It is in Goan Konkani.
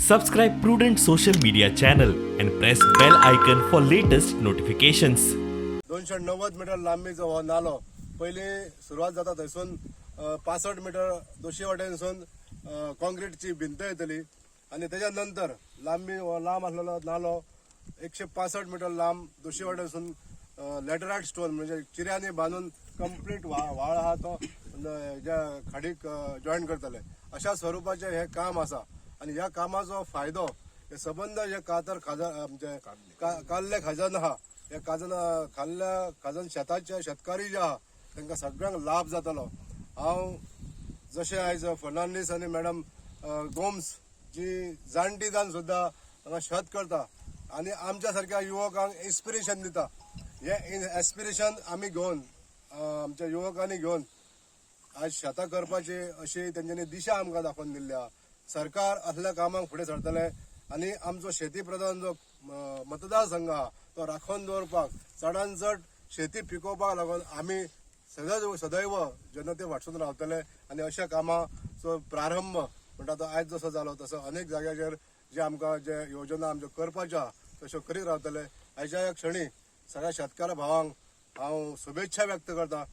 Subscribe Prudent social media channel and press bell icon for latest notifications. 290 metre लांबीचो हो नालो पयलीं सुरवात जाता थंयसून 65 मिटर दोशी वाटेनसून कॉन्क्रीटची भिंत येतली आनी तेच्या नंतर लांबी हो लांब आसलेलो नालो 165 मिटर लांब दोशी वाटेनसून लॅटरायट स्टोन म्हणजे चिऱ्यांनी बांदून कंप्लीट व्हाळ आहा तो हेज्या खाडीक जॉयन करतले. अशा स्वरुपाचें हें काम आसा आनी ह्या कामाचो फायदो हे सबंद हे कातर खाजन आमचे काल्ले खाजन आहा, हे खाजन खाल्ल्या खाजन शेताचे शेतकारी जे आहा तांकां सगळ्यांक लाभ जातलो. हांव जशें आयज फर्नांडीस आनी मॅडम गोम्स जी जाणटी जावन सुद्दां हांगा शेत करता आनी आमच्या सारक्या युवकांक इन्स्पिरेशन दिता, हें एस्पिरेशन आमी घेवन आमच्या युवकांनी घेवन आज शेतां करपाची अशी तेंच्यांनी दिशा आमकां दाखोवन दिल्ली आहा. सरकार असल्या कामाक फुडें सरतले आनी आमचो शेती प्रधान जो मतदारसंघ आहा तो राखून दवरपाक, चडान चड शेती पिकोवपाक लागून आमी सदैव सदैव जनते वाटसून रावतले. आनी अशा कामाचो प्रारंभ म्हणटा तो आयज जसो जालो तसो अनेक जाग्याचेर जे आमकां जे योजना आमच्यो करपाच्यो आहा तश्यो करीत रावतले. आयच्या ह्या क्षणी सगळ्या शेतकार भावांक हांव शुभेच्छा व्यक्त करता.